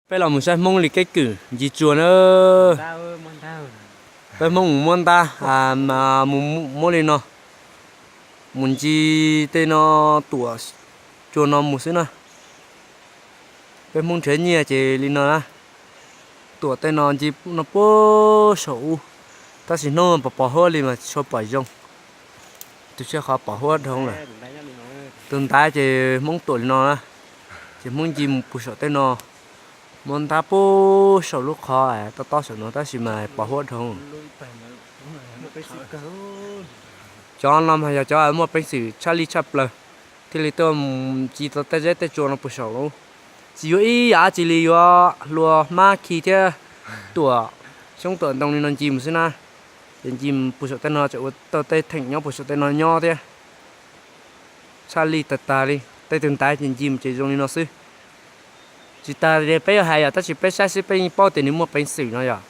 Peb los mus saib Hmoob li keeb kwm ncig tsua na. Peb Hmoob mus muab ntab, mus muab li no, mus ncig tej no, tuam tsua no mus xwb na. Peb Hmoob nrhiav nyiaj ces li no na, tuam tej no ncig no puag saum ub, tab sis hnub pos pos huab li mas tsis tshua pom zoo. Tus tshiab qhov pom huab dhau lawm. Tus ntaiv ces Hmoob tuam li no na, ces Hmoob ncig mus puag saum tej no, muab ntab puag saum lub qhov tob tob saum no tab sis mas pos huab dhau. Cov no mas yog cov muaj peev xwm tshaj lij tshaj plaws, thiaj li tuaj mus ncig tau tej zeb tej tsua no puag saum lub. Tsis yuav ib yam dab tsi li, yuav hlua hmab khi thiab tuam xyoob tuam ntoo li no ncig mus xwb na. Ces ncig puag saum tej no tseem ua tau tej theem nyob puag saum tej no nyob thiab. Tshaj lij tag tag li, tej tug ntaiv ces ncig mus ces zoo li no xwb. Tsis tas li peb yuav hais yom, tab sis peb saib xwb peb yeej paub tias nws muaj peev xwm no yom.